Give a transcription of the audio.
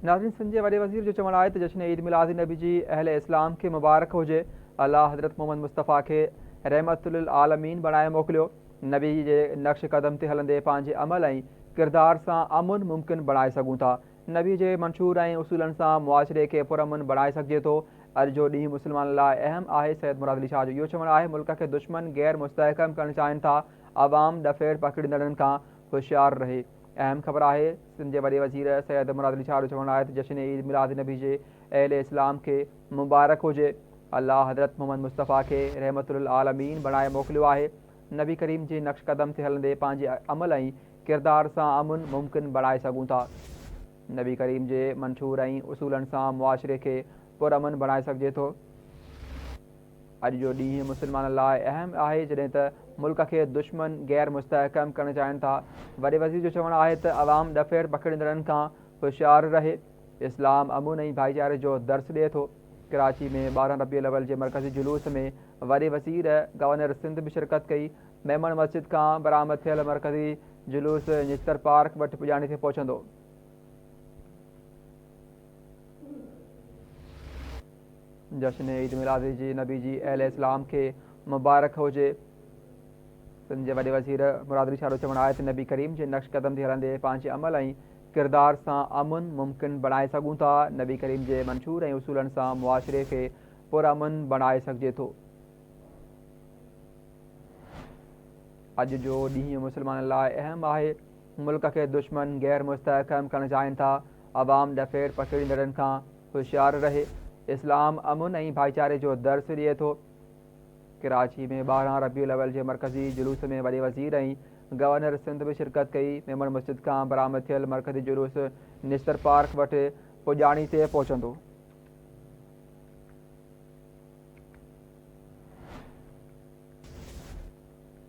ناظرين سنڌ جي وڏي وزير جو چوڻ آهي ته جشن عيد ميلاد النبي جي اهل اسلام کي مبارڪ هجي، الله حضرت محمد مصطفيٰ کي رحمت للعالمين بڻائي موڪليو، نبي جي نقش قدم تي هلندي پنهنجي عمل ۽ ڪردار سان امن ممڪن بڻائي سگهون ٿا، نبي جي منشور ۽ اصولن سان معاشري کي پرامن بڻائي سگهجي ٿو، اڄ جو ڏينهن مسلمانن لاء اهم آهي، سيد مراد علي شاهه جو اهو چوڻ آهي ملڪ کي دشمن غير مستحڪم ڪرڻ چاهين ٿا، عوام ڏڦيڙ پکڙيندڙن کان هوشيار رهي. اهم خبر آهي، سنڌ جي وڏي وزير سيد مراد علي شاهه جو چوڻ آهي ته جشن عيد ميلاد النبي جي اهل اسلام کي مبارڪ هجي، الله حضرت محمد مصطفيٰ کي رحمت للعالمين بڻائي موڪليو آهي، نبي ڪريم جي نقش قدم تي هلندي پنهنجي عمل ۽ ڪردار سان امن ممڪن بڻائي سگهون ٿا، نبي ڪريم جي منشور ۽ اصولن سان معاشري کي پرامن بڻائي سگهجي ٿو. اڄ جو ڏينهن مسلمانن لاء اهم آهي جڏهن ته ملڪ کي دشمن غير مستحڪم ڪرڻ چاهين ٿا. وڏي وزير جو چوڻ آهي ته عوام ڏڦيڙ پکيڙيندڙن کان هوشيار رهي، اسلام امن ۽ ڀائيچاري جو درس ڏئي ٿو. ڪراچي ۾ 12 ربيع الاول جي مرڪزي جلوس ۾ وڏي وزير، گورنر سنڌ به شرڪت ڪئي. ميمڻ مسجد کان برآمد ٿيل مرڪزي جلوس نشتر پارڪ وٽ پڄاڻي تي پهچندو. جشن عيد ميلاد جي نبي جي اهل اسلام کي مبارڪ هجي. سنڌ جي وڏي وزير مراد علي شاهه جو چوڻ آهي ته نبي ڪريم جي نقش قدم تي هلندي پنهنجي عمل ۽ ڪردار سان امن ممڪن بڻائي سگهون ٿا، نبي ڪريم جي منشور ۽ اصولن سان معاشري کي پرامن بڻائي سگهجي ٿو. اڄ جو ڏينهن مسلمانن لاء اهم آهي، ملڪ کي دشمن غير مستحڪم ڪرڻ چاهين ٿا، عوام ڏڦيڙ پکيڙيندڙن کان هوشيار رهي، اسلام امن ۽ ڀائيچاري جو درس ڏئي ٿو. ڪراچي ۾ 12 ربيع الاول جي مرڪزي جلوس ۾ وڏي وزير ۽ گورنر سنڌ به شرڪت ڪئي، ميمڻ مسجد کان برآمد ٿيل مرڪزي جلوس نشتر پارڪ وٽ پڄاڻي تي پهچندو.